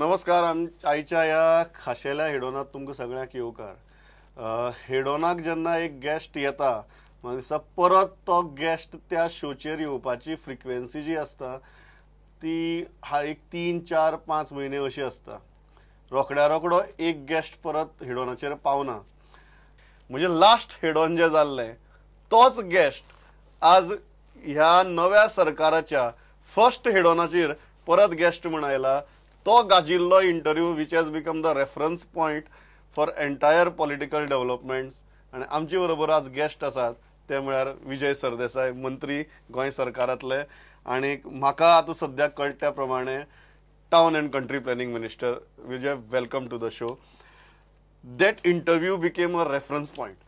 नमस्कार. आयच्या ह्या खाशेल्या हेडोनात तुमकां सगळ्यांक येवकार. हेडोनाक जेन्ना एक गेस्ट येता म्हाका दिसता परत तो गेस्ट त्या शोचेर येवपाची फ्रिक्वेन्सी जी आसता ती एक 3, 4, 5 म्हयने अशी आसता. रोखड्या रोखडो एक गेस्ट परत हेडोनाचेर पावना. म्हणजे लास्ट हेडोन जें जाल्लें तोच गेस्ट आज ह्या नव्या सरकाराच्या फर्स्ट हेडोनाचेर परत गेस्ट म्हूण आयला. तो गाजिल्लो interview which has become the reference point for entire political developments. आनी आमचे बरोबर आज गेस्ट आसात ते म्हळ्यार विजय सरदेसाय, मंत्री गोंय सरकारांतले आनी म्हाका आतां सद्याक कळटा प्रमाणे town and country planning minister. Vijay, welcome to the show. That interview became a reference point.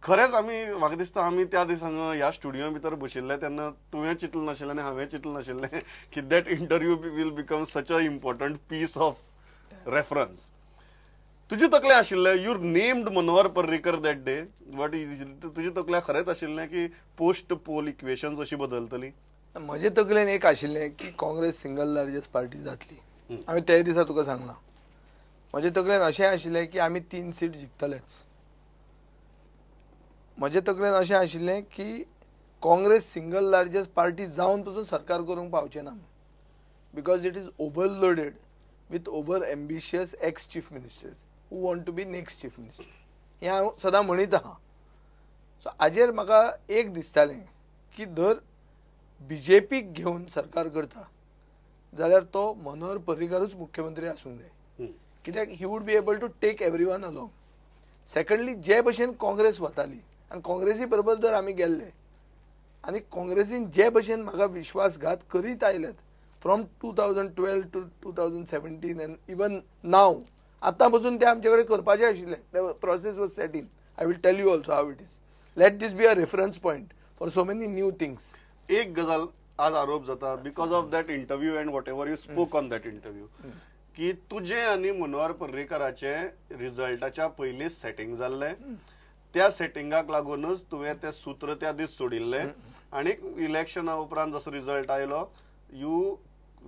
खरेंच आमी म्हाका दिसता आमी त्या दिसांक ह्या स्टुडियो भितर बशिल्ले तेन्ना तुवें चिंतलें नाशिल्लें आनी हांवें चिंतलें नाशिल्लें की that interview will become such a important piece of reference. तुजे तकलें आशिल्लें, you named Manohar Parrikar that day, but तुजे तकलें खरेंच आशिल्लें की पोस्ट पोल इक्वेशन्स अशी बदलतली? म्हजे तकलेन एक आशिल्लें की काँग्रेस सिंगल लार्जस्ट पार्टी जातली. हांवें त्या दिसा तुका सांगलां. म्हजे तकलेन अशें आशिल्लें की आमी 3 सीट जिखतलेच. म्हजे तकलेन अशें आशिल्लें की काँग्रेस सिंगल लार्जस्ट पार्टी जावन पसून सरकार करूंक पावचें ना, because it is overloaded with over ambitious ex chief ministers who want to be next chief minister. हें हांव सदां म्हणीत आहा. सो हाजेर म्हाका एक दिसतालें की जर बीजेपीक घेवन सरकार करता जाल्यार तो मनोहर पर्रीकारूच मुख्यमंत्री आसूंक जाय, कित्याक he would be able to take everyone along. Secondly, जे भशेन काँग्रेस वताली आनी काँग्रेसी बरोबर जर आमी गेल्ले आनी काँग्रेसीन जे भशेन म्हाका विश्वासघात करीत आयल्यात from 2012 to 2017 and even now, आतां पसून ते आमचे कडेन करपाचें आशिल्लें. The process was set in. I will tell you also how it is. Let this be a reference point for so many new things. एक गजाल आज आरोप जाता because of that interview and whatever you spoke on that interview की तुजें आनी मनोहर पर्रीकाराचें रिजल्टाच्या पयलीं setting जाल्लें, त्या सेटिंगाक लागूनच तुवें तें सूत्र त्या दीस सोडिल्लें आनी इलेक्शना उपरांत जसो रिजल्ट आयलो you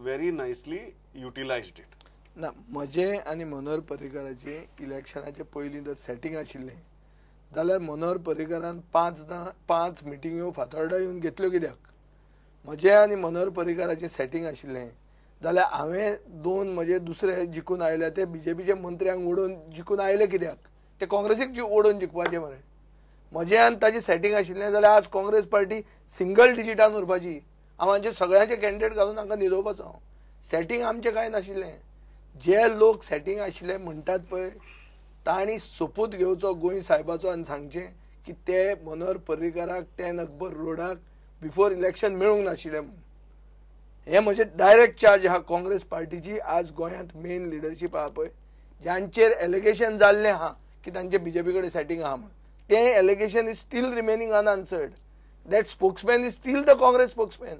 very nicely utilised it. ना, म्हजें आनी मनोहर पर्रीकाराचें इलेक्शनाचे पयलीं जर सेटींग आशिल्लें जाल्यार मनोहर पर्रीकारान 5 मिटिंग्यो फातोर्डा येवन घेतल्यो कित्याक? म्हजें आनी मनोहर पर्रीकाराचें सेटींग आशिल्लें जाल्यार हांवें 2 म्हजे दुसरे जिखून आयले ते बीजेपीचे मंत्र्यांक ओडून जिखून आयले कित्याक? ते काँग्रेसीक ओडून जिखपाचे मरे. म्हजें आनी ताजें सेटींग आशिल्लें जाल्यार आज काँग्रेस पार्टी सिंगल डिजिटान उरपाची. हांव हांचे सगळ्यांचे कॅन्डिडेट घालून हांकां न्हिदोवपाचो. हांव सेटींग आमचें कांय नाशिल्लें. जे लोक सेटींग आशिल्ले म्हणटात पळय तांणी सोपूत घेवचो गोंय साहेबाचो आनी सांगचें की ते मनोहर पर्रीकाराक 10 अकबर रोडाक बिफोर इलेक्शन मेळूंक नाशिल्लें म्हणून. हें म्हजें डायरेक्ट चार्ज आहा काँग्रेस पार्टीची. आज गोंयांत मेन लिडरशीप आहा पळय ज्यांचेर एलिगेशन जाल्लें आहा की तांचे बीजेपी कडेन सेटींग आहा म्हूण, तें allegation is still remaining unanswered. That spokesman is still the Congress spokesman.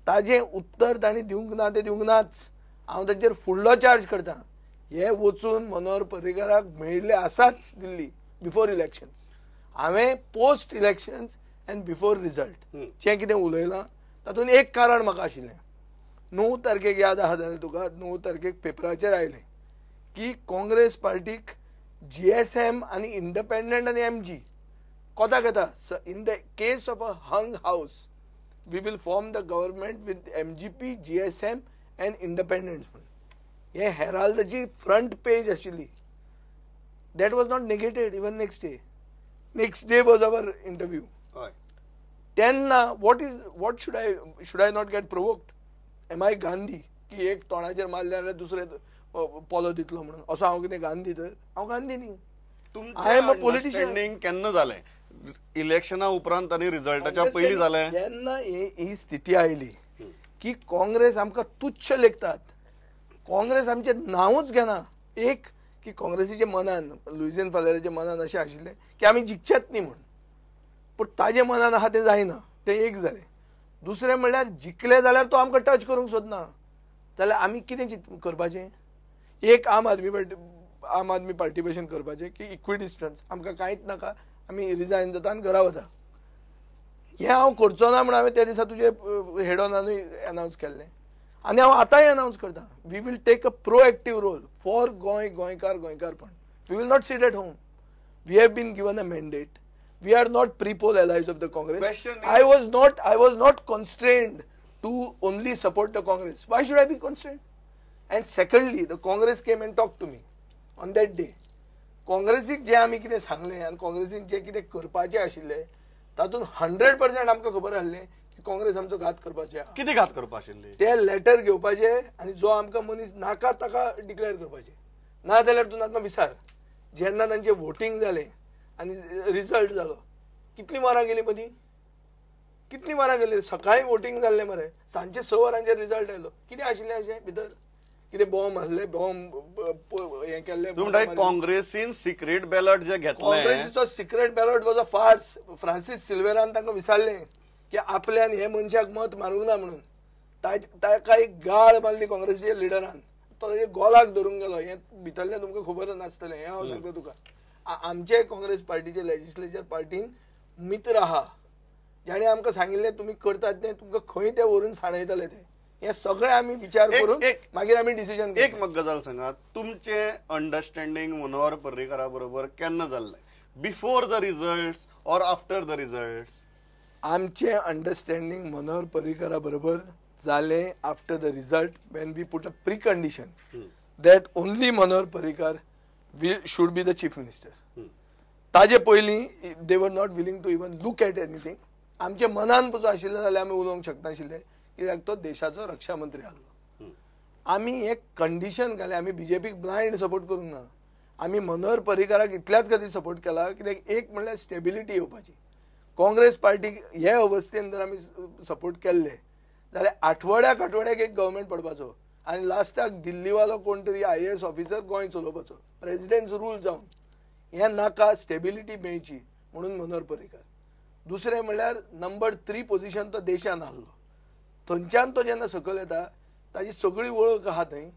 ताजें उत्तर तांणी दिवंक ना, तें दिवंक नाच. हांव तांचेर फुडलो चार्ज करता. हे वचून मनोहर पर्रीकाराक मेळिल्ले आसाच दिल्ली बिफोर इलेक्शन्स. हांवें post elections and before result जें कितें उलयलां तातूंत एक कारण म्हाका आशिल्लें. 9 तारखेक याद आहा जाल्यार तुका, 9 तारखेक पेपराचेर आयलें की काँग्रेस पार्टीक GSM आनी इंडिपेंडंट आनी MG कोताक येता. In the case of a hung house we will form the government with MGP, GSM and independents म्हणून. हें हेराल्डाची फ्रंट पेज आशिल्ली. That was not negated even next day. Next day was our interview. तेन्ना what should I not get provoked? Am I Gandhi की एक तोंडाचेर मारलें जाल्यार दुसरें polo दितलो म्हणून? असो हांव कितें गांधी तर? हांव गांधी न्ही. I am a politician. केन्ना जालें? इलेक्शना उपरांत आनी रिजल्टाच्या पयलीं जालें? जेन्ना ही स्थिती आयली की काँग्रेस आमकां तुच्छ लेखतात, काँग्रेस आमचें नांवूच घेना. एक की काँग्रेसीच्या मनान, लुईझिन फालेराच्या मनान अशें आशिल्लें की आमी जिखचेच न्ही म्हूण, पूण ताजे मनान आहा तें जायना, तें एक जालें. दुसरें म्हणल्यार जिखले जाल्यार तो आमकां टच करूंक सोदना, जाल्यार आमी कितें करपाचें? एक आम आदमी पार्टी भशेन करपाचें की इक्विडिस्टन्स, आमकां कांयच नाका, आमी रिजायन जाता आनी घरा वता. हें हांव करचो ना म्हूण हांवें त्या दिसा तुजे हेडॉनानूय अनावन्स केल्लें. आनी हांव आतांय अनावन्स करता, we will take a proactive role for Goa, गोंयकार, गोंयकारपण. We will not sit at home. We have been given a mandate. We are not pre-poll allies of the Congress. I was not constrained to only support the Congress. Why should I be constrained? And secondly, the Congress came and talked to me on that day. काँग्रेसीक जे आमी कितें सांगलें आनी काँग्रेसीन जे कितें करपाचें आशिल्लें तातूंत 100% आमकां खबर आसलें की काँग्रेस आमचो घात करपाचें आहा. कितें घात करपा आशिल्ली? ते लेटर घेवपाचे आनी जो आमकां मनीस नाका ताका डिक्लेअर करपाचें, ना जाल्यार तूं तांकां विसार. जेन्ना तांचें वोटींग जालें आनी रिजल्ट जालो, कितलीं वरां गेलीं मदीं, कितलीं वरां गेलीं? सकाळीं वोटींग जाल्लें मरे, सांजचे 6 वरांचेर रिजल्ट आयलो. कितें आशिल्लें अशें भितर? कितें बॉम्ब आसले, बॉम्ब हें केल्लें. तूं म्हणटा काँग्रेसीन सिक्रेट बॅलॉट जे घेतलें, काँग्रेसीचो secret ballot was a farce. Francis सिल्वेरान तांकां विचारलें की आपल्यान हे मनशाक मत मारूंक ना म्हणून, ताका एक गाळ मारली काँग्रेसीच्या लिडरान, तो ताच्या गोलाक धरून गेलो. हें भितरलें तुमकां खबर नासतलें, हें हांव सांगता तुका. आमचे काँग्रेस पार्टीचे लेजिस्लेचर पार्टीन मित्र आहा जाणें आमकां सांगिल्लें तुमी करतात तें तुमकां खंय ते व्हरून सांडयतले ते. हे सगळे आमी विचार करून मागीर आमी डिसिजन. एक म्हाका गजाल सांगात, तुमचें अंडरस्टँडींग मनोहर पर्रीकारा बरोबर केन्ना जाल्लें? Before the results or after the results? आमचें अंडरस्टँडींग मनोहर पर्रीकारा बरोबर जालें after the result, when we put a precondition that only Manohar Parrikar should be the chief minister. ताजे पयलीं they were not willing to even look at anything. आमच्या मनान पसून आशिल्लें जाल्यार आमी उलोवंक शकनाशिल्ले, कित्याक तो देशाचो रक्षा मंत्री आसलो. आमी एक कंडिशन घालें, आमी बीजेपीक ब्लायंड सपोर्ट करूंक ना. आमी मनोहर पर्रीकाराक इतल्याच खातीर सपोर्ट केला कित्याक एक म्हणल्यार स्टेबिलिटी येवपाची. काँग्रेस पार्टीक हे अवस्थेन जर आमी सपोर्ट केल्ले जाल्यार आठवड्याक आठवड्याक एक गव्हर्मेंट पडपाचो आनी लास्टाक दिल्लीवालो कोण तरी IAS officer Goa चलोवपाचो, प्रेजिडेंट्स रूल जावन. हें नाका, स्टेबिलिटी मेळची म्हणून मनोहर पर्रीकार. दुसरें म्हणल्यार नंबर 3 पोजिशन तो देशान आहलो, थंयच्यान तो जेन्ना सकयल येता ताजी सगळी वळख आहा थंय.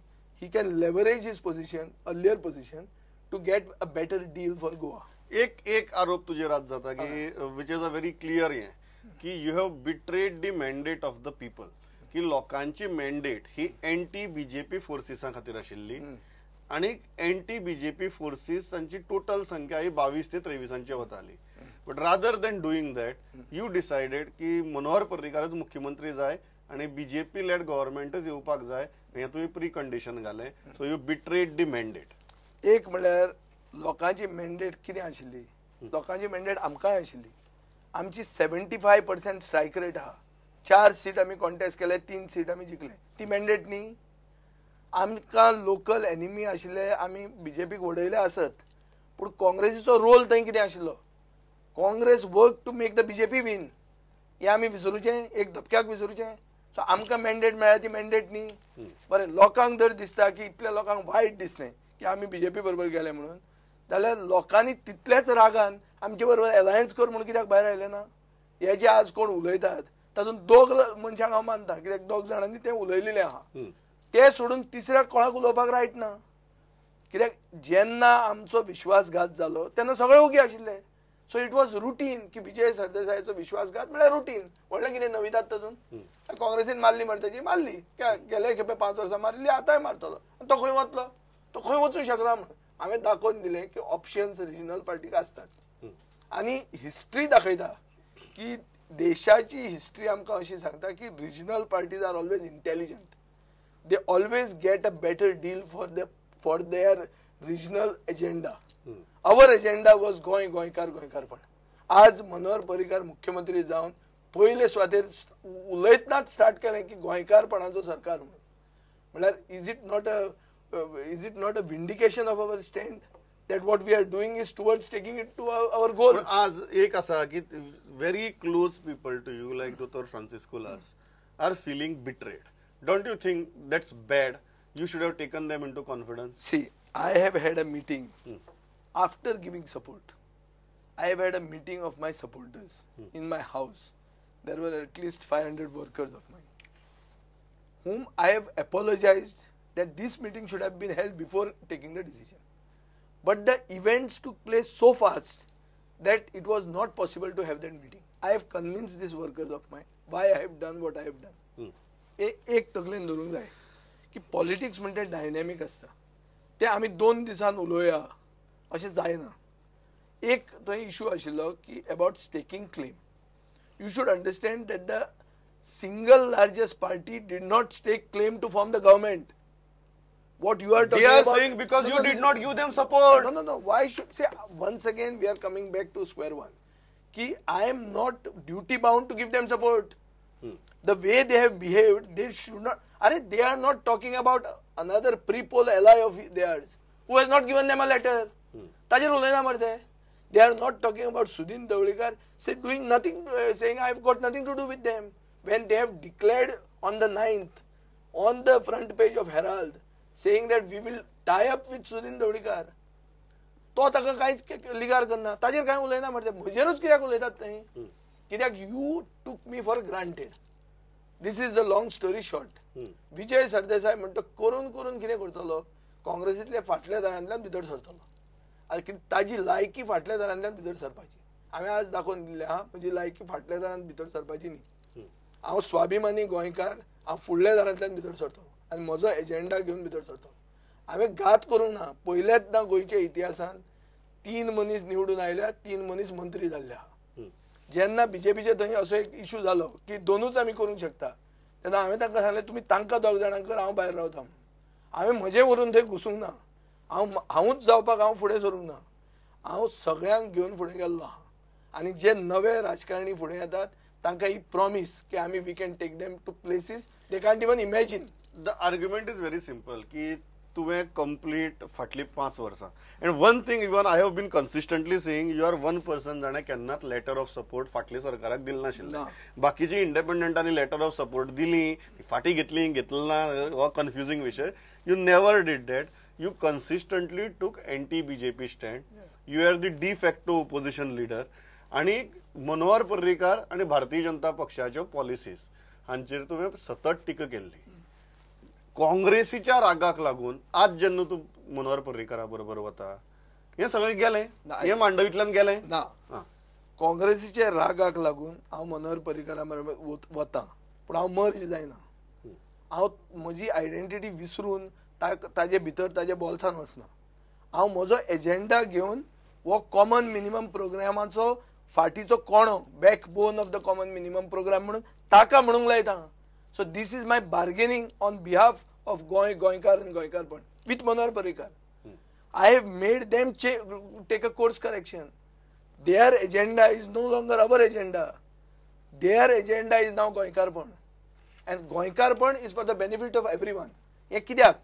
He can leverage his position, earlier position, to get a better deal for Goa. एक एक आरोप तुजेर आज जाता की which is a very clear हें की you have betrayed the mandate of the people, की लोकांची मॅन्डेट ही एंटी बीजेपी फोर्सिसां खातीर आशिल्ली आनी एंटी बीजेपी फोर्सीस तांची टोटल संख्या ही 22 ते 23 वताली. But rather than doing that you decided की मनोहर पर्रीकारच मुख्यमंत्री जाय आनी बीजेपी लेड गव्हर्मेंटच येवपाक जाय, हें तुवें प्री कंडिशन घालें. So you betrayed the mandate. एक म्हणल्यार लोकांची मॅन्डेट कितें आशिल्ली, लोकांची मॅन्डेट आमकांय आशिल्ली. आमची 75% स्ट्रायक रेट आहा. 4 सीट आमी कॉन्टेस्ट केले, 3 सीट आमी जिखले, ती मॅन्डेट न्ही. आमकां लोकल एनिमी आशिल्ले, आमी बीजेपीक वडयले आसत, पूण काँग्रेसीचो रोल थंय कितें आशिल्लो? Congress work to make the BJP win. हें आमी विसरूचें, एक धपक्याक विसरूचें. सो आमकां मॅन्डेट मेळ्ळ्या ती मॅन्डेट न्ही. बरें, लोकांक जर दिसता की इतल्या लोकांक वायट दिसलें की आमी बीजेपी बरोबर गेले म्हणून, जाल्यार लोकांनी तितल्याच रागान आमचे बरोबर एलायन्स कर म्हणून कित्याक भायर आयले ना? हे जे आज कोण उलयतात तातूंत दोग मनशांक हांव मानता, कित्याक दोग जाणांनी तें उलयलेलें आहा. ते सोडून तिसऱ्याक कोणाक उलोवपाक रायट ना, कित्याक जेन्ना आमचो विश्वासघात जालो तेन्ना सगळे ओगी आशिल्ले. सो it was routine की विजय सरदेसायाचो विश्वासघात म्हळ्यार रुटीन. व्हडलें कितें नविदाद तातूंत? काँग्रेसीन मारली मरे ताजी, मारली, गेले खेपे 5 वर्सां मारिल्ली, आतांय मारतलो. तो खंय वतलो? तो खंय वचूंक शकना म्हणून हांवें दाखोवन दिलें की ऑप्शन्स रिजनल पार्टीक आसतात. आनी हिस्ट्री दाखयता की देशाची हिस्ट्री आमकां अशी सांगता की regional parties are always intelligent. They always get a better deal for their regional agenda. Our agenda was Goa, गोंयकार, गोंयकारपण. आज मनोहर पर्रीकार मुख्यमंत्री जावन पयले सुवातेर उलयतनाच स्टार्ट केलें की गोंयकारपणाचो सरकार म्हणून. म्हणल्यार is it not a vindication of our stand that what we are doing is towards taking it to our goal? आज एक आसा की very close people to you like Doctor Francis Colaco are feeling betrayed. Don't you think that's bad? You should have taken them into confidence. See, I have had a meeting after giving support. I have had a meeting of my supporters in my house. There were at least 500 workers of mine, whom I have apologized that this meeting should have been held before taking the decision. But the events took place so fast that it was not possible to have that meeting. I have convinced these workers of mine why I have done what I have done. एक तकलेन धरूंक जाय की politics म्हणटा dynamic आसता, ते आमी 2 दिसान उलोवया अशें जायना. एक थंय इशू आशिल्लो की about staking claim. You should understand that the single largest party did not stake claim to form the government. What you are talking They are about, saying because no, you no, did not give them support. No, no, no. Why should say once again we are coming back to square one. Ki I am not duty bound to give them support. The way they have behaved, they should not. Arey, they are not talking about another pre-poll ally of theirs who has not given them a letter. Tajer ulayna marte. They are not talking about Sudin Dhavalikar say doing nothing, saying I have got nothing to do with them. When they have declared on the 9th, on the front page of Herald, saying that we will tie up with Sudin Dhavalikar, तो ताका कांयच लिगार करना, ताजेर कांय उलयना मरे, म्हजेरूच कित्याक उलयतात थंय? कित्याक you took me for granted. This is the long story short. Vijay Sardesai म्हणटा करून करून कितें करतलो, काँग्रेसींतल्या फाटल्या दारांतल्यान भितर सरतलो. आनी ताजी लायकी फाटल्या दारांतल्यान भितर सरपाची हांवें आज दाखोवन दिल्लें आहा. म्हजी लायकी फाटल्या दारान भितर सरपाची न्ही. हांव स्वाभिमानी गोंयकार, हांव फुडल्या दारांतल्यान भितर सरतलो आनी म्हजो एजेंडा घेवन भितर सरतलो. हांवें घात करूंक ना. पयल्याच ना गोंयच्या इतिहासान 3 मनीस निवडून आयल्या, 3 मनीस मंत्री जाल्ले आहा. जेन्ना बीजेपीचे थंय असो एक इशू जालो की दोनूच आमी करूंक शकता, तेन्ना हांवें तांकां सांगलें तुमी तांकां 2 जाणांक कर, हांव भायर रावता. हांवें म्हजें व्हरून थंय घुसूंक ना. हांव हांवूच जावपाक हांव फुडें सरूंक ना. हांव सगळ्यांक घेवन फुडें गेल्लो आहा. आनी जे नवे राजकारणी फुडें येतात तांकां ही प्रॉमीस की आमी we can take them to places they can't even imagine. The argument is very simple की तुवें कंप्लीट फाटली 5 वर्सां, and one thing even I have been consistently saying, you are one person जाणें केन्नाच लेटर ऑफ सपोर्ट फाटल्या सरकाराक दिलें नाशिल्लें. बाकीची इंडिपेंडंटांनी लेटर ऑफ सपोर्ट दिली, फाटीं घेतली, घेतली ना, हो कन्फ्युजींग विशय. You never did that. You consistently took anti BJP stand. You are the de facto opposition leader. आनी मनोहर पर्रीकार आनी भारतीय जनता पक्षाच्यो पॉलिसीज हांचेर तुवें सतत टिका केल्ली. काँग्रेसीच्या रागाक लागून आज जेन्ना तूं मनोहर पर्रीकारा बरोबर वता, हें सगळें गेलें, हें मांडवींतल्यान गेलें ना. काँग्रेसीच्या रागाक लागून हांव मनोहर पर्रीकारा बरोबर वता, पूण हांव मर्ज जायना. हांव म्हजी आयडेंटिटी विसरून ताजे भितर ताजे बोल्सान वचना. हांव म्हजो एजेंडा घेवन हो कॉमन मिनिमम प्रोग्रामाचो फाटीचो कोणो, backbone of the common minimum programme म्हणून ताका म्हणूंक लायता. So this is my bargaining on behalf of Goa, Goenkar and Goenkarpan with Manohar Parrikar. I have made them take a course correction. Their agenda is no longer our agenda. Their agenda is now Goenkarpan. And Goenkarpan is for the benefit of everyone. हे कित्याक?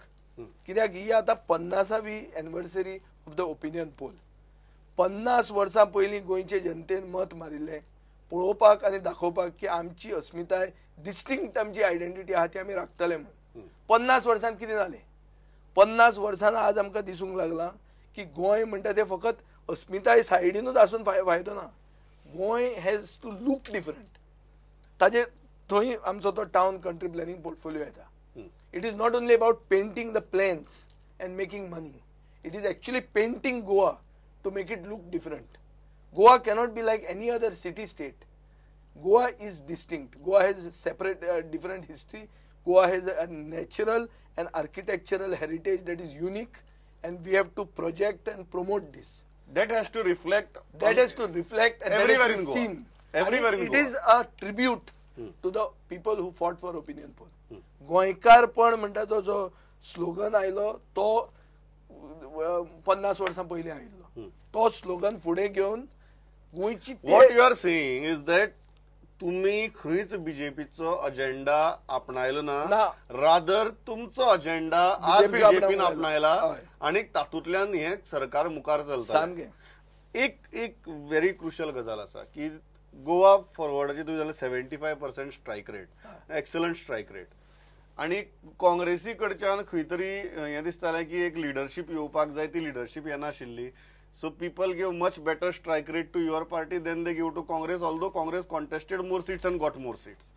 कित्याक ही आतां 50वी anniversary of the opinion poll. 50 वर्सां पयलीं गोंयचे जनतेन मत मारिल्लें पळोवपाक आनी दाखोवपाक की आमची अस्मिताय डिस्टिंक्ट, आमची आयडेंटिटी आहा ती आमी राखतले म्हणून. 50 वर्सांत कितें जालें? 50 वर्सांत आज आमकां दिसूंक लागलां की गोंय म्हणटा तें फकत अस्मिताय सायडीनूच आसून फायदो ना. Goa has to look different. ताजे थंय आमचो तो टावन कंट्री प्लॅनिंग पोर्टफोलियो येता. It is not only about painting the plans and making money. It is actually painting Goa to make it look different. Goa cannot be like any other city state. Goa is distinct. Goa has separate, different history. Goa has a natural and architectural heritage that is unique, and we have to project and promote this. That has to reflect. That has to reflect and everywhere that has in to Goa. Seen. Everywhere in It Goa. Is a tribute to the people who fought for opinion poll. गोंयकारपण म्हणटा तो जो slogan आयलो तो 50 वर्सां पयलीं आयिल्लो, तो स्लोगन फुडें घेवन गोंयची. What you are saying is that तुम्ही खंयच बीजेपीचो अजेंडा आपणायलो ना, रादर तुमचो अजेंडा आज बीजेपीन आपणायला आणि तातूंतल्यान हे सरकार मुखार चलता. सामकें. एक एक व्हेरी क्रुशल गजाल आसा की गोवा फॉरवर्डाची तुवें जाल्यार 75% strike rate, excellent strike rate. आनी काँग्रेसी कडच्यान खंय तरी हें दिसतालें की एक लिडरशीप येवपाक जाय, ती leadership येनाशिल्ली. So people give much better strike rate to your party than they give to Congress, although Congress contested more seats and got more seats.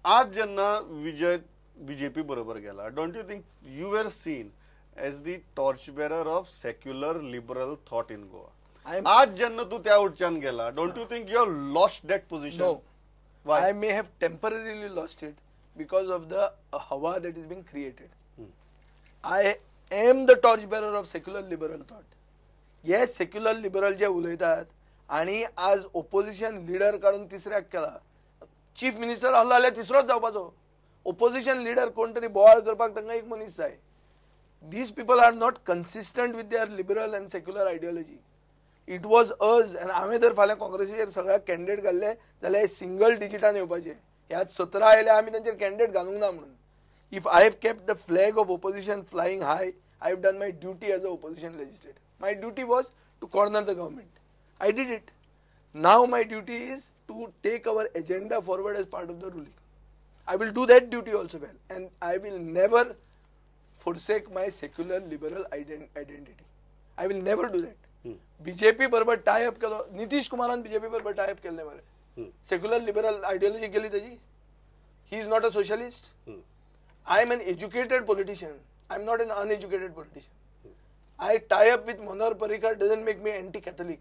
आज जेन्ना विजय बीजेपी बरोबर गेला, don't you think you were seen as the torch bearer of secular liberal thought in Goa? आज जेन्ना तूं त्या वटच्यान गेला, don't you think you have lost that position? No. I may have temporarily lost it, because of the हवा that is being created. I am the torch bearer of secular liberal thought. हे secular liberal जे उलयतात आनी आज opposition leader काडून तिसऱ्याक केला, chief minister आहलो जाल्यार तिसरोच जावपाचो. ओपोजिशन लिडर कोण तरी बोवाळ करपाक तांकां एक मनीस जाय. These people are not consistent with their liberal and secular ideology. It was us and हांवें जर फाल्यां काँग्रेसीचेर सगळ्याक कॅन्डिडेट घाल्ले जाल्यार सिंगल डिजिटान येवपाचे. ह्या 17 आयले आमी तांचेर कॅन्डिडेट घालूंक ना म्हणून. If I have kept the flag of opposition flying high, I have done my duty as a opposition legislator. My duty was to corner the government. I did it. Now my duty is to take our agenda forward as part of the ruling. I will do that duty also well, and I will never forsake my secular liberal identity. I will never do that. BJP बरोबर tie up केलो, Nitish कुमारान BJP बरोबर tie up केल्ले मरे. Secular liberal ideology केली ताजी. He is not a socialist. I am an educated politician. I am not an uneducated politician. I tie up with Manohar Parrikar doesn't make me anti Catholic.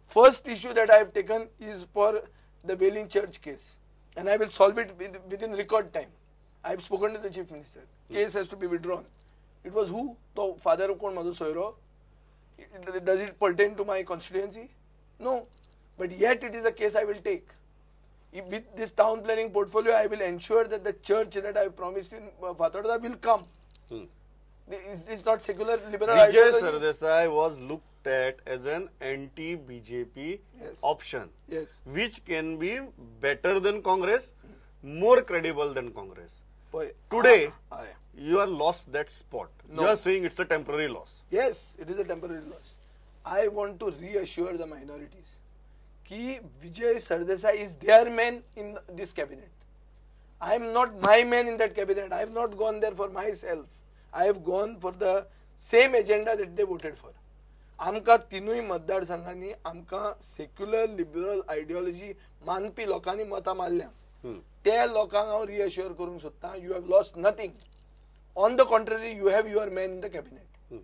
First issue that I have taken is for the Velim church case, and I will solve it within record time. I have spoken to the chief minister. Case has to be withdrawn. It was who? तो father कोण म्हजो सोयरो? Does it pertain to my constituency? No. But yet it is a case I will take. If with this town planning portfolio, I will ensure that the church that I promised in Fatorda will come. Is this not secular liberal Vijay ideology? Sardesai was looked at as an anti-BJP yes. option. Yes. Which can be better than Congress, more credible than Congress. Boy, today, you are lost that spot. No. You are saying it's a temporary loss. Yes, it is a temporary loss. I want to reassure the minorities ki Vijay Sardesai is their man in this cabinet. I am not my man in that cabinet. I have not gone there for myself. I have gone for the same agenda that they voted for. आमकां तिनूय मतदारसंघांनी आमकां secular liberal ideology मानपी लोकांनी मतां मारल्या. त्या लोकांक हांव रिअश्युअर करूंक सोदतां, you have lost nothing. On the contrary, you have your man in the cabinet.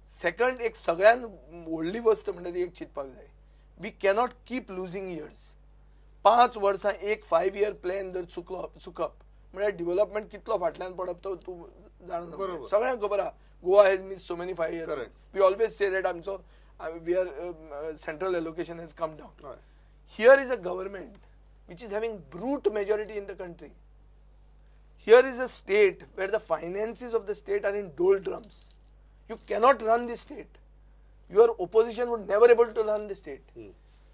Second, एक सगळ्यान व्हडली वस्त म्हणटा ती एक चिंतपाक जाय. We cannot keep losing years. 5 वर्सां एक 5 इयर प्लॅन जर चुकप म्हळ्यार डिव्हलपमेंट कितलो फाटल्यान पडप तो तूं जाणा. सगळ्यांक खबर आहा Goa has miss so many 5 years. We always say that आमचो we are central allocation has come down. Here is a government which is having brute majority in the country. Here is a state where the finances of the state are in doldrums. You cannot run the state. Your opposition would never able to run the state.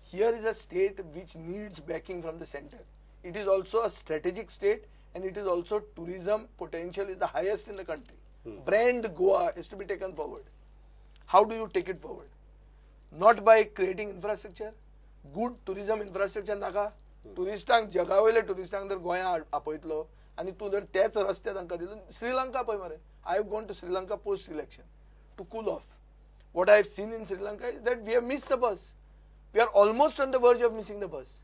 Here is a state which needs backing from the center. It is also a strategic state, and it is also tourism potential is the highest in the country. Brand Goa is to be taken forward. How do you take it forward? Not by creating infrastructure. Good tourism infrastructure नाका. टुरिस्टांक जगावयले टुरिस्टांक जर गोंया आपयतलो आनी तूं जर तेच रस्ते तांकां दिलो, श्रीलंका पळय मरे. I have gone to Sri Lanka post election to cool off. What I have seen in Sri Lanka is that we have miss the bus. We are almost on the verge of missing the bus.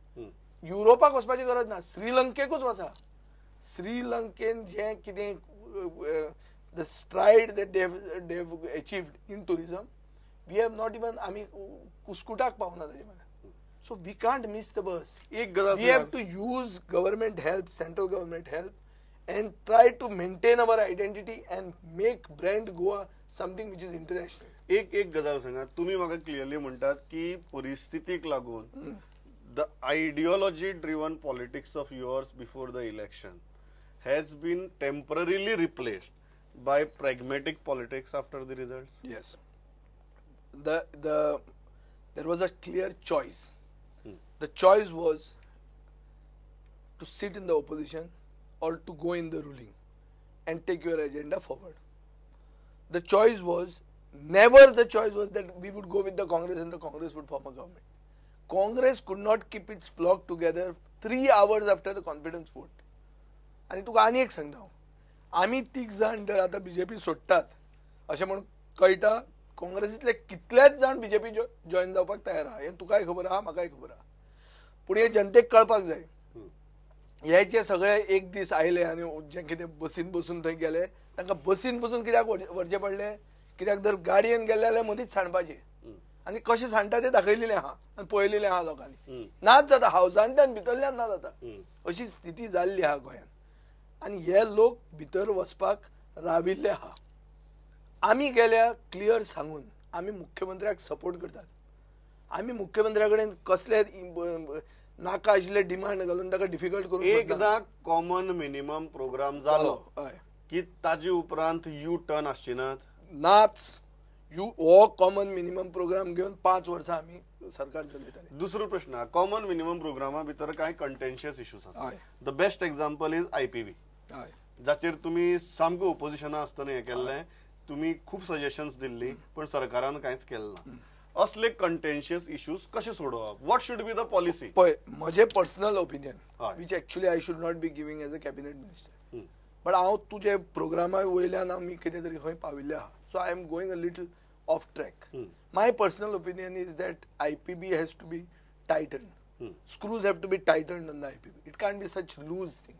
युरोपाक वचपाची गरज ना, श्रीलंकेकूच वचा. श्रीलंकेन जें कितें the stride that they have achieved in tourism, we have not even आमी कुस्कुटाक पावना ताजे मरे. So we can't miss the bus. We have to use government help, central government help, and try to maintain our identity and make brand Goa something which is international. एक एक गजाल सांगा, तुम्ही म्हाका क्लियरली म्हणटात की परिस्थितीक लागून the ideology driven politics of yours before the election has been temporarily replaced by pragmatic politics after the results. Yes. There was a clear choice. The choice was to sit in the opposition or to go in the ruling and take your agenda forward. The choice was, never the choice was that we would go with the Congress and the Congress would form a government. Congress could not keep its flock together 3 hours after the confidence vote. आनी तुका आनी एक सांगता हांव, आमी 3 जाण जर आतां बीजेपी सोडटात अशें म्हूण कळटा, काँग्रेसींतले कितलेच जाण बीजेपी जॉयन जावपाक तयार आहा. हें तुकाय खबर आहा, म्हाकाय खबर आहा. पूण हें जनतेक कळपाक जाय. हे जे सगळे एक दीस आयले आनी जे कितें बसीन बसून थंय गेले, तांकां बसीन बसून कित्याक व्हरचें पडलें? कित्याक जर गाडयेन गेले जाल्यार मदींच सांडपाचें, आनी कशें सांडटा तें दाखयलेलें आहा आनी पळयलेलें आहा लोकांनी. नाच जाता हावजांतल्यान भितरल्यान ना जाता, अशी स्थिती जाल्ली आहा गोंयांत. आनी हे लोक भितर वचपाक राविल्ले आहा. आमी गेल्या क्लियर सांगून आमी मुख्यमंत्र्याक सपोर्ट करतात. आमी मुख्यमंत्र्या कडेन कसले नाका आशिल्ले डिमांड घालून ताका डिफिकल्ट करूंक सोदना. एकदां कॉमन मिनिमम प्रोग्राम जालो हय की ताजे उपरांत यू टर्न आसची नात. नाच. You हो कॉमन मिनिमम प्रोग्राम घेवन 5 वर्सां आमी सरकार चलयताले. दुसरो प्रश्न, कॉमन मिनिमम प्रोग्रामा भितर कांय कंटेन्शियस इश्यूज आसा. हय. The best example is IPB, हय जाचेर तुमी सामको ओपोजिशना आसतना हें केल्लें, तुमी खूब सजेशन्स दिल्ली पण सरकारान कांयच केलें ना. असले कंटेन्शियस इश्यूज कशे सोडोवप? What should be the policy? पळय, म्हजें पर्सनल ओपिनियन हय. Which actually I should not be giving as a cabinet minister, but हांव तुजे प्रोग्रामा वयल्यान आमी कितें तरी खंय पाविल्ले आहा, so I am going a little off track. My personal opinion is that IPB has to be tightened. Screws have to be tightened on the IPB. It can't be such loose thing.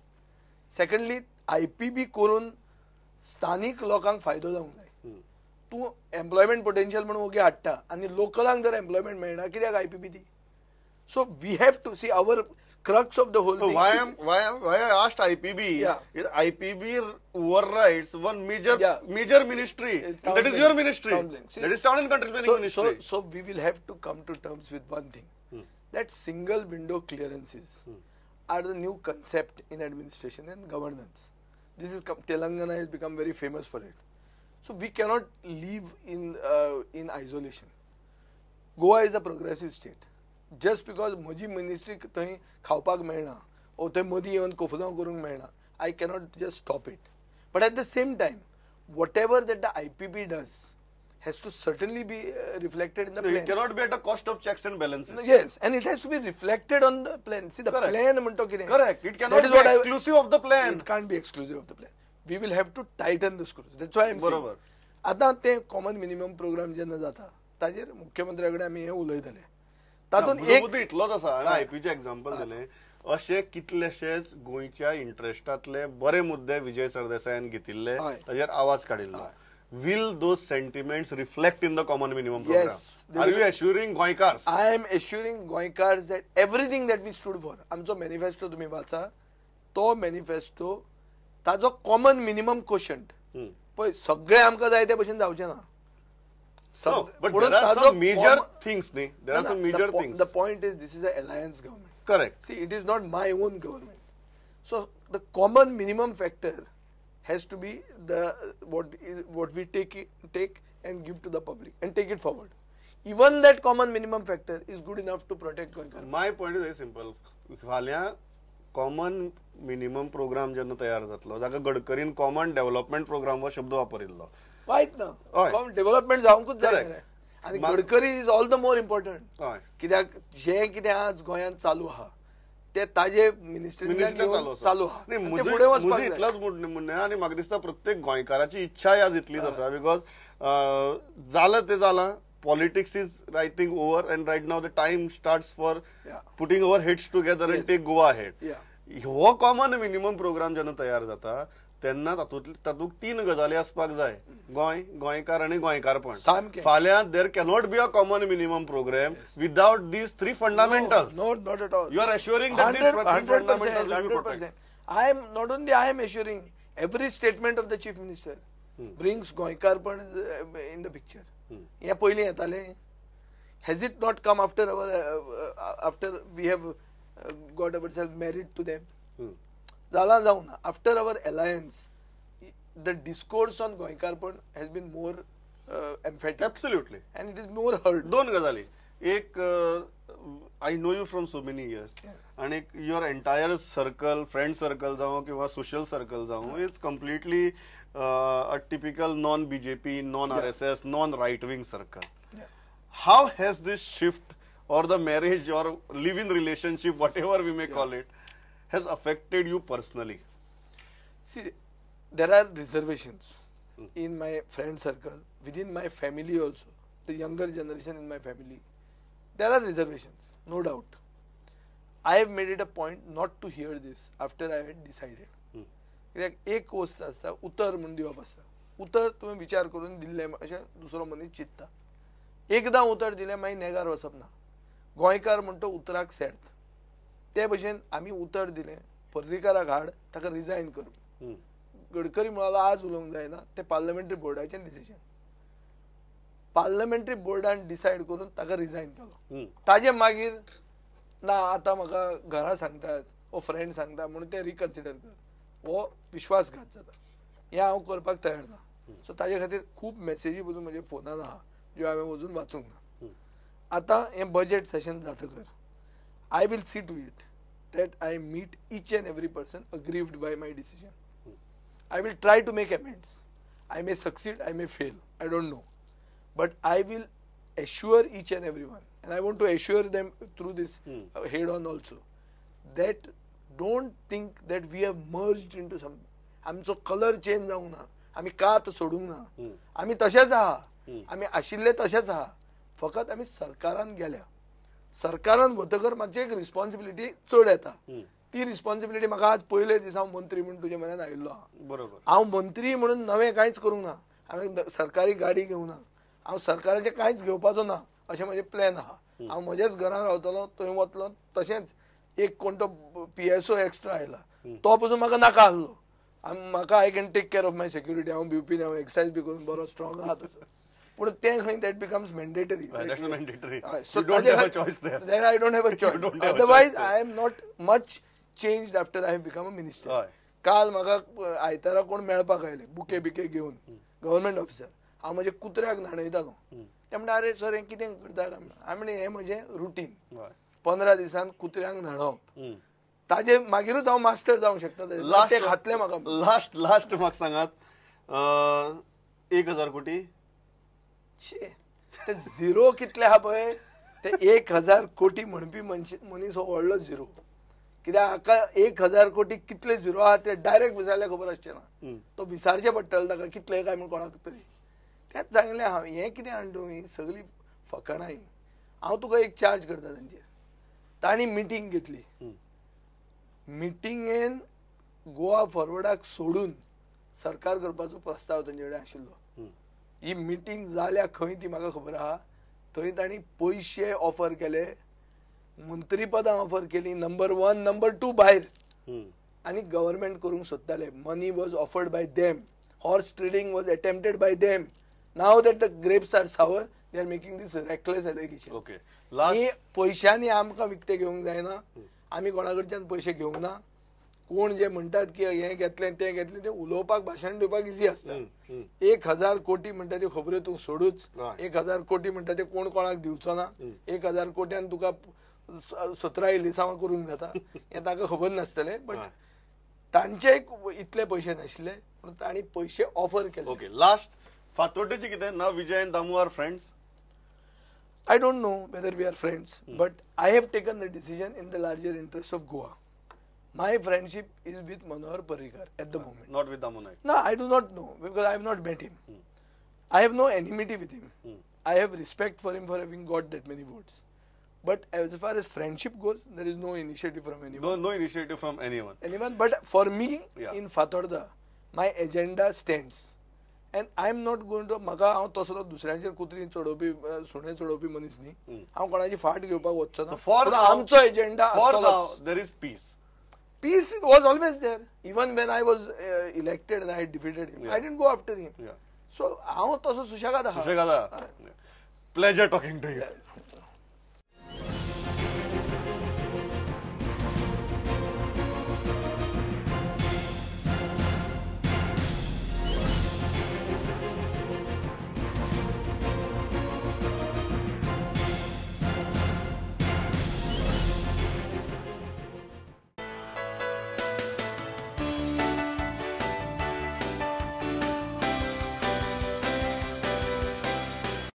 Secondly, IPB करून स्थानीक लोकांक फायदो जावंक जाय. तूं employment potential म्हणून ओगी हाडटा आनी लोकलांक जर एम्प्लॉयमेंट मेळना कित्याक IPB ती? So we have to see our crux of the whole So why I asked IPB Yeah. is IPB overrides one major Yeah. major ministry. Town That is planning. your ministry. Town planning. See, That is Town and Country Planning Ministry. So we will have to come to terms with one thing, that single window clearances are the new concept in administration and governance. This is Telangana has become very famous for it. So we cannot live in isolation. Goa is a progressive state. Just because म्हजी ministry थंय खावपाक मेळना ओ थंय मदीं येवन कोफुजांव करूंक मेळना, I cannot just stop it. But at the same time, whatever that the IPB does has to certainly be reflected in the It plan. cannot be at the cost of checks and balances. Yes, and it has to be reflected on the plan. See, the Correct. plan म्हणतो कितें? Correct. It cannot That is be what exclusive of the plan. It can't be exclusive of the plan. We will have to tighten the screws. That's why I am saying. बरोबर. आतां ते common minimum programme जेन्ना जाता ताजेर मुख्यमंत्र्या कडेन आमी हें उलयतले. तातूंत म्हजो एक मुद्दो इतलोच आसा. हांवें आयपीचें एग्जाम्पल दिलें. अशे कितलेशेच गोंयच्या इंट्रस्टांतले बरे मुद्दे विजय सरदेसायान घेतिल्ले, हय. ताजेर आवाज काडिल्लो. Will those sentiments reflect in the common minimum program? Yes, they Are will. you assuring Goenkars? I am assuring Goenkars that everything that we stood for, आमचो मॅनिफेस्टो तुमी वाचा, तो मॅनिफेस्टो ताजो कॉमन मिनिमम क्वोशंट पळय सगळें आमकां जाय ते भशेन जावचें ना. No, but there are some major things, न्ही? There are some major things. The point is, this is a alliance government. Correct. See, it is not my own government. So the common minimum factor has to be the what we take and give to the public and take it forward. Even that common minimum factor is good enough to protect Goenkar. My point is very simple. फाल्यां common minimum programme जेन्ना तयार जातलो, जाका गडकरीन common development programme हो शब्द वापरिल्लो, वायट ना, हय. डेव्हलपमेंट जावंकूच जाय Correct. मरे. आनी Gadkari is all the more important. हय कित्याक जें कितें आज गोंयांत चालू आहा ते ताजे मिनिस्ट्रींतल्यान चालू आसा. चालू आहा नाही, आनी ते म्हजें फुडें वचपाक म्हजें जाय. इतलोच म्हणणें आनी म्हाका दिसता प्रत्येक गोंयकाराची इच्छाय आज इतलीच आसा, because जालें तें जालां. Politics is writing over and right now the time starts for Yeah. putting our heads together and Yes. take Goa ahead. Yeah. हो कॉमन मिनिमम प्रोग्राम जेन्ना तयार जाता तेन्ना तातूंत 3 गजाली आसपाक जाय, गोंय, गोंयकार आनी गोंयकारपण. सामकें. फाल्यां there cannot be a common minimum programme without these 3 fundamentals. No, not at all. You are assuring that these 3 fundamentals will be 100%. I am not only I am assuring, every statement of the chief minister brings गोंयकारपण in the picture. हें पयलीं येतालें. Has it not come after our after we have got ourselves married to them? जालां जावं ना, after our alliance the discourse on गोंयकारपण has been more emphatic. Absolutely. And it is more heard. 2 गजाली. एक, I know you from so many years आनी your entire circle, friend circle जावं किंवा social circle जावं, it's completely a typical non BJP, non RSS, non right wing circle. How has this shift or the marriage or live in relationship, whatever we may call it, has affected you personally? See, there are reservations in my friend circle, within my family also, the younger generation in my family. There are reservations, no doubt. I have made it a point not to hear this after I had decided. कित्याक एक वस्त आसता, उतर म्हूण दिवप आसता. उतर तुवें विचार करून दिल्लें अशें दुसरो मनीस चिंतता. एकदां उतर दिलें मागीर नेगार वचप ना. गोंयकार म्हणटा उतराक सेर्त. ते भशेन आमी उतर दिलें, पर्रीकाराक हाड, ताका रिजायन कर. गडकरी म्हणालो आज उलोवंक जायना, ते पार्लमेंटरी बोर्डाचें डिसिजन. पार्लमेंटरी बोर्डान डिसायड करून ताका रिजायन केलो. ताजे मागीर ना आतां म्हाका घरा सांगतात वो फ्रेंड सांगता म्हणून ते रिकन्सिडर कर, हो विश्वासघात जाता, हें हांव करपाक तयार ना. सो ताजे खातीर खूब मॅसेजी पसून म्हज्या फोनान आहा ज्यो हांवें अजून वाचूंक ना. आतां हें बजेट सेशन जातकर I will see to it that I meet each and every person aggrieved by my decision. I will try to make amends. I may succeed, I may fail, I don't know. But I will assure each and every one, and I want to assure them through this head on also, that don't think that we have merged into some, आमचो colour change जावंक ना, आमी कात सोडूंक ना, आमी तशेंच आहा, आमी आशिल्ले तशेंच आहा, फकत आमी सरकारान गेल्या. सरकारान वतकर म्हाजी एक रिस्पॉन्सिबिलिटी चड येता. ती रिस्पॉन्सिबिलिटी म्हाका आज पयले दीस हांव मंत्री म्हूण तुजे म्हऱ्यान आयिल्लो आहा. बरोबर. हांव मंत्री म्हणून नवें कांयच करूंक ना, हांवें सरकारी गाडी घेवंक ना, हांव सरकाराचें कांयच घेवपाचो ना अशें म्हजें प्लॅन आहा. हांव म्हज्याच घरान रावतलो, थंय वतलो. तशेंच एक कोण तो PSO extra आयला तो पसून म्हाका नाका आसलो. म्हाका I can take care of my security. हांव भिवपी ना, हांव एक्सरसायज बी करून बरो स्ट्रॉंग आहा तसो. पूण तें खंय that becomes mandatory. That's mandatory. So you don't have a choice there. There I don't have a choice. Otherwise I am not much changed after I have become a minister. काल म्हाका आयतारा कोण मेळपाक आयले बुके बिके घेवन, government officer. हांव म्हज्या कुत्र्याक न्हाणयतालो. ते म्हणटा अरे सर हें कितें करता काय? हांवें म्हणलें हें म्हजें रुटीन, 15 दिसान कुत्र्यांक न्हाणोवप. ताजे मागीरूच हांव मास्टर जावंक शकता. ते घातले म्हाका. लास्ट लास्ट म्हाका सांगात, 1000 कोटी ते झिरो कितले आहा पळय, ते 1000 कोटी म्हणपी मनीस हो व्हडलो झिरो. कित्याक हाका 1000 कोटी कितले झिरो आहा ते डायरेक्ट विचारल्यार खबर आसचें ना, तो विचारचें पडटलें ताका कितले काय म्हूण कोणाक तरी. तेंच सांगलें हांव, हें कितें हाडून तूं ही सगळी फकाणां ही. हांव तुका एक चार्ज करता तांचेर. तांणी मिटींग घेतली, मिटिंगेन गोवा फॉरवर्डाक सोडून सरकार करपाचो प्रस्ताव तांचे कडेन आशिल्लो. ही मिटींग जाल्या खंय ती म्हाका खबर आहा. थंय तांणी पयशे ऑफर केले, मंत्रीपदां ऑफर केली, नंबर 1 नंबर 2 भायर, आनी गव्हर्मेंट करूंक सोदताले. Money was offered by them, horse trading was attempted by them. Now that the grapes are sour, they are making this reckless allegation. Okay. ही पयशांनी आमकां विकते घेवंक जायना, आमी कोणा कडच्यान पयशे घेवंक ना. कोण जे म्हणटात की हें घेतलें तें घेतलें, तें उलोवपाक भाशण दिवपाक इजी आसता. 1000 कोटी म्हणटा त्यो खबऱ्यो तूं सोडूच. 1000 कोटी म्हणटा ते कोण कोणाक दिवचो ना. 1000 कोट्यान तुका 17 इलिसांवां करूंक जाता हें ताका खबर नासतलें. बट तांचे इतले पयशे नाशिल्ले, पूण तांणी पयशे ऑफर केले. ओके, लास्ट फातोड्डेचें कितें ना? Vijay and Damu are friends? I don't know whether we are friends, but I have taken the decision in the larger interest of Goa. My friendship is with Manohar Parrikar at the moment. Not with Damu Naik? No, I do not know because I have not met him. I have no enmity with him. I have respect for him for having got that many votes. But as far as friendship goes, there is no initiative from anyone. No initiative from anyone. Anyone. But for me, in Fatorda, my agenda stands. And I am not going to, म्हाका हांव तसलो दुसऱ्यांचेर कुत्री चडोवपी सुणे चडोवपी मनीस न्ही. हांव कोणाची फाट घेवपाक वचचो ना. फॉर आमचो agenda, for now there is peace. Peace was always there. Even when I was elected and I defeated him, I didn't go after him. So हांव तसो सुशेगाद आहा. सुशेगाद आहा. Pleasure talking to you.